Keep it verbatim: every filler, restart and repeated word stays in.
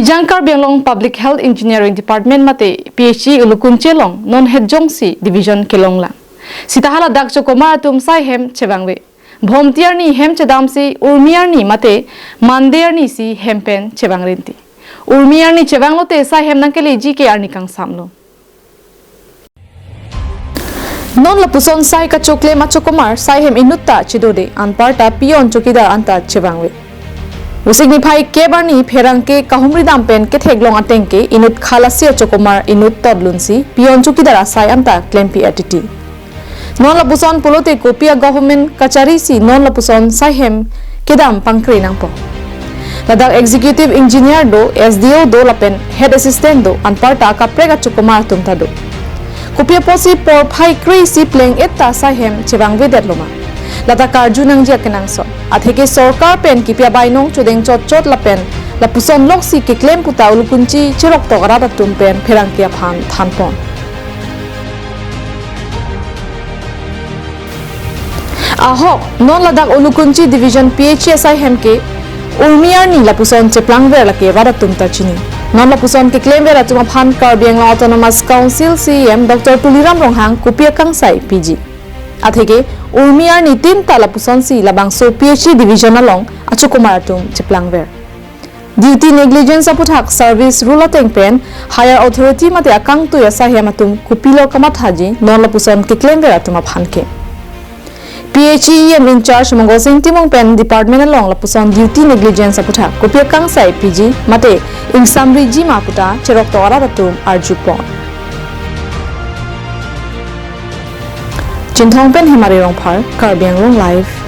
Ejang Karbi Anglong Public Health Engineering Department mate P H E Ulukunchi along non het jongsi division kelonglang. Sita haladak chokomar atum sai hem chevangve. Bhomti arni hem chedamsi Urmi arni mate Mande arni si hem pen chevang rinti. Urmi arni chevanglote sai hem nangkeleji ke arni kangsamlo. Non lapuson sai kachoklem achokomar sai hem inutta chedode, anparta peon chowkidar anta chevangve. Vosik niphai kep arni pherangke kahumri dam pen ketheklong ateng ke inut khalasi achokomar inut totlunsi peon chowkidar asai anta klempi atiti. Non lapuson pulote kopi a-government kachari si non lapuson sai hem kedam pangkre nangpo. Ladak executive engineer do, S D O do lapen head assistant do, anparta kaprek achokomar atum ta do. Kopi apotsi porphai kre isi pleng et ta sai hem chevangvedetloma? Lata karju nangji akenangsot. Atheke sorkar pen kipi abainong chodeng chotchot lapen lapuson loksi keklem puta Ulukunchi cheroktok arat atum pen pherangke aphan thanpon. Ahok, non ladak Ulukunchi Division P H E asai hem ke Urmi arni lapuson cheplangver lake rat atum ta chini. Non lapuson keklemver atum aphan Karbi Anglong Autonomous Council C E M Doctor Tuliram Ronghang kopi akangsai piji? Atheke Urmi arni tin ta lapusonsi labangso P H E Division along achokomar atum cheplangver. Duty negligence aputhak service rule ateng pen higher authority mate akangtui asai hem atum kopilo kamathaji non lapuson keklemver atum aphan ke? P H E E M in charge Mongol Sing Timung pen department along lapuson duty negligence aputhak kopi akangsai piji mate ingsamriji ma puta cheroktok arat atum arjupon. Chinthong pen Hemari Rongphar, Karbi Anglong Live.